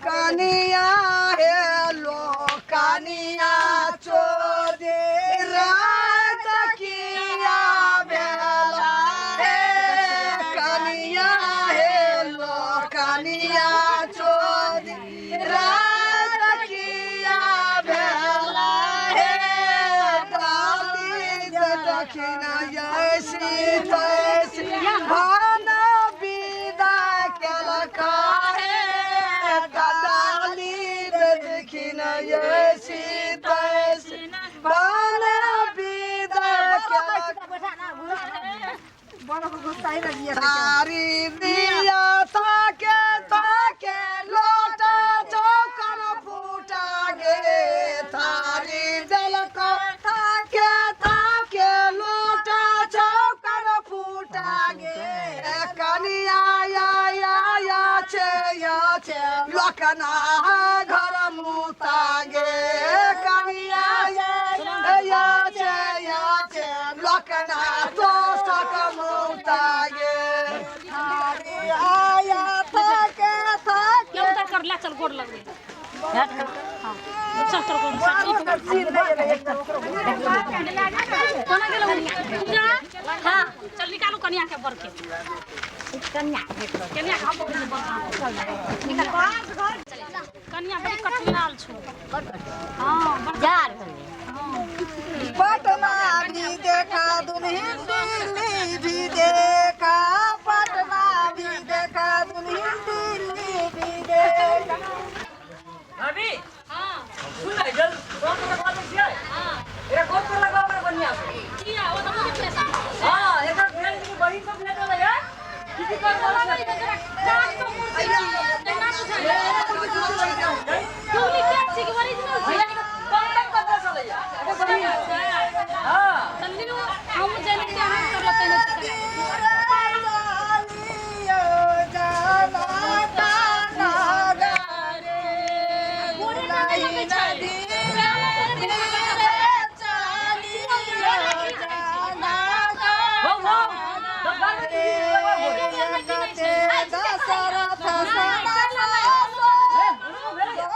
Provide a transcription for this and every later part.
कनिया हेलो कनिया चोरी रात किया बेला हे कनिया हेलो कनिया चोरी रात किया बेला हे डाली दक्षिण ऐसी तैसी भाना विदा केलका हे डाली दक्षिण ऐसी तैसी भाना विदा केलका तारी दिया ताके ताके लोटा चौकर फूटा गे थारी देलक ताके ताके लोटा चौकर फूटा गे कनिया या या या छे या छे लोकना घर मुता गे कनिया या या छे या छे लोकना तो सक मुता गे थारी आया ताके ताके उतर कर ला चल गोड़ लगबे हाँ चल चल गोड़ चल, ई पकड़। कोना गेलौ पूजा हाँ चल निकालू कनिया के बर के कनिया के हम पकड़ बर के। निकाल कनिया बड़ी कठिनाल छौ हाँ बड़ पटना भी देखा दुल्हन दिल्ली भी देखा पटना भी देखा दुल्हन दिल्ली भी देखा भाभी हाँ सुन ले जल कौन को लगवा दे छियै हाँ एकरा कौन को लगवा पर बढ़िया से किया ओ तऽ बुझै पैसा हां एकर भेल कि बहिन सब ले चले है की की कर रहल छै काज तो मूर्ति केना बुझाइ डुप्लीकेट छी कि ओरिजिनल छी भैया के कम कम कपड़ा चलैया एकर बहिन हां तऽ लियौ हम जानि के अहाँ करलक तैने हो हो दस बार में लगवा बोले दशरथ ए उनको भेलै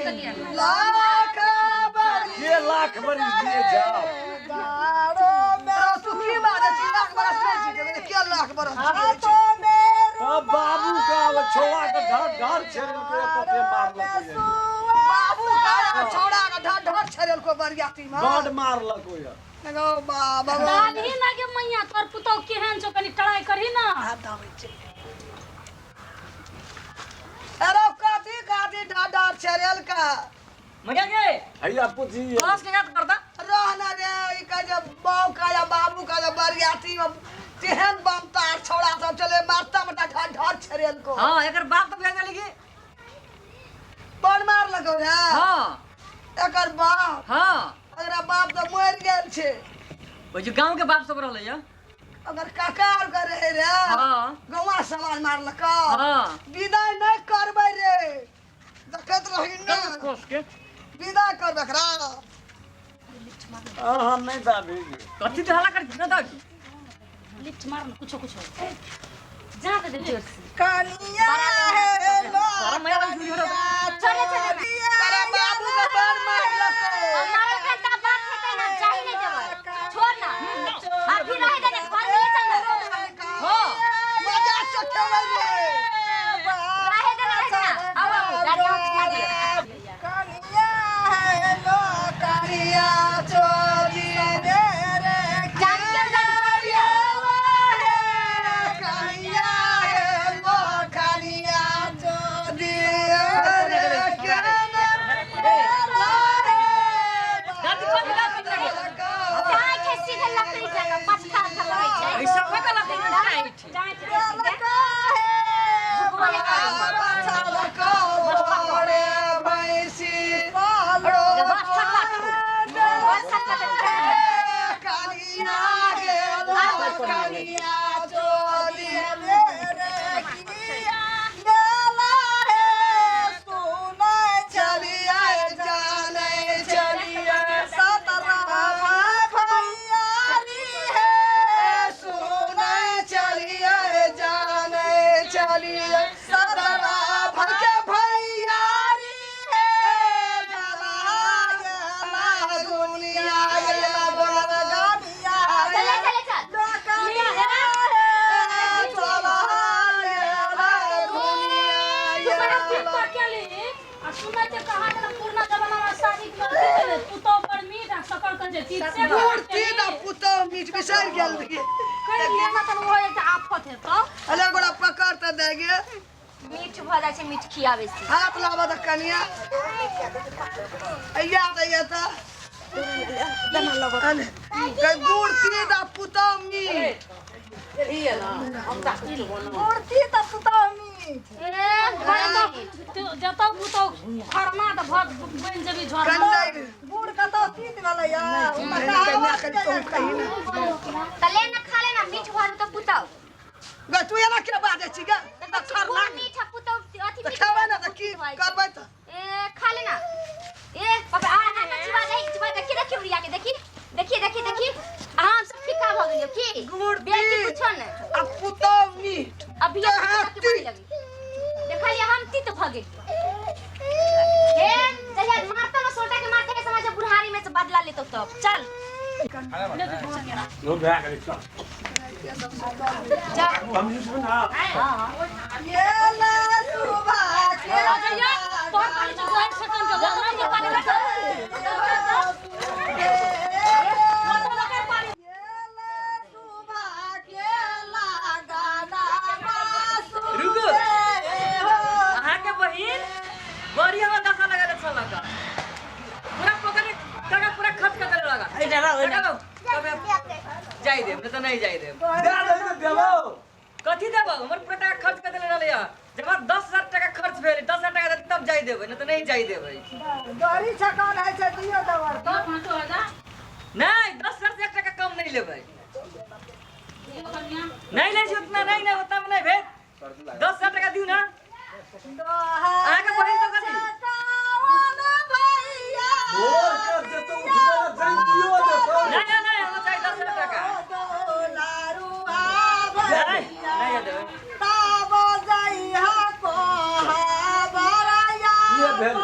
लाख बरिस के लाख बरिस दिए जाओ तू की बाजै छी लाख बरस नहि जीते के लाख बरस जियै छै तब बाबू का वो छोड़ा के ढर ढर छेड़लको तते मारलको ये बाबू का छौड़ा के ढर ढर छेड़लको बरियाती में बड मारलको ये देखो बाबा दादी ना गे मैया तोर पुतौ केहन छौ कनी ट्राई करही ना हाथ दाबै छै अरे कथी कथी ढर ढर छेड़लका मजा के हैया पूछी बस के याद करता रहना रे ई कहै छै बाउ का या बाबू का या बरियाती में तेहन बम तार छौड़ा सब चले मारता मटा ढर ढर छेड़लको हां एकर बाप तो भेज देली की बड़ मारलको रे हां एकर बाप हां एकरा बाप तऽ मरि गेल छै ओ जो गांव के बाप सब रहले या ओकर काका आर के रहे रे हां गौवा समाज मारलको हां विदाई नहि करबै रे देखैत रही ने कोस के विदा करबै एकरा अहाँ नहि दाबी कथी तो हल्ला कर ना दाबी लिफ्ट मार ना कुछो कुछो जा दे जोर से कनिया हे लो सारा माया वाली झूठी हो रहा चले चले ना। तारा बाबू के बड़ मारलको हमारा के त बात हेतै ना जाही नहीं देबै छोड़ ना अभी रहे दे ना घर में ले चल ना हां मजा चखेबै रे रहे दे ना रहे दे ना आओ आओ दादी हम खिला दिए कनिया हे लो कनिया चोरी रे रे जान के दादी कनिया हे लो कनिया चोरी रे दादी कौन दादी लगे काय के सीधे लकड़ी जगह पटका अच्छा लगै छै ऐसा का का लगे टाइट चले चले चल तू बड़ा पित्ता केली आ सुनै छै कहाँ देना पुरना जमाना में शादी के लड़की पुतौ पर मीट आ सकल के जे चीज से मूर्ति ना पुतौ मीट बिसरि गेल रहियै कहि लेना तन वो एकटा आफत हेतौ अरे गोड़ा पकड़ तऽ दे गे मीठ भऽ जाइ छै मीठ खियाबै से हाथ लाबऽ तऽ कनिया अइया दैया तऽ मूर्ति ना पुतौ मीट मूर्ति तऽ पुतौ मीट ए भाई तो जतौ पुतौ खरना तऽ भऽ बनि जेबी झरना कन्या बूढ़ कतौ तीत भेलै या कन्या कनि तोँ कही ने तऽ ले ना खा लेना मीठ भऽ जेतौ पुतौ गे तू एना के बाजै छी गे तऽ खरना मीठ आ पुतौ अथी तऽ मीठ खेबै ने तऽ की करबै तऽ ए खा लेना ए बाप आ आ तऽ चिबा दही चिबा देखी देखी उड़िया के देखी देखी देखी देखी आ हम सब फीका भऽ गेलियौ की गुड़ बेटी तीत कुछो ने आ पुतौ मीट अभी कहाँ के बड़ी तीत? लगी देखलिए हम तीत भऽ गेलियौ हे जहिया मारता ना सोटा के मारते के समझ बुढ़ारी में से बदला लेतो तब चल नो भए गेलै चल जा हम यूज ना ये ला सुबह के जइया तोर पाली जो गोर सकन के गोर के पाली रुको अहाँ के बहिन बड़ी हमरा दशा लगा छल लगा पूरा पकड़ टका पूरा खर्च कर देले लगा टका दो तबे जाई देब नहीं तो नहीं जाई देब दे दे ने देबो कथी देबो हमर पूरा टका खर्च कर देले रहले जब 10,000 टका खर्च भेल 10,000 टका देते तब जाई देबै नहीं तो नहीं जाई देबै गड़ी छकान होइ छै दियौ दवर दो पाँचो हजार नहीं 10,000 से एक टका कम नहीं लेबै दियौ कनिया नहीं ले छी उतना नहीं नहीं उतना में नहीं भेल 10,000 टका दियौ ना अहाँ के बहिन तो कथी भोर कर देतो उठबे ने जैतियो देतो नहीं नहीं नहीं हमरा चाही 10,000 टका नहीं नहीं देबै ये भेल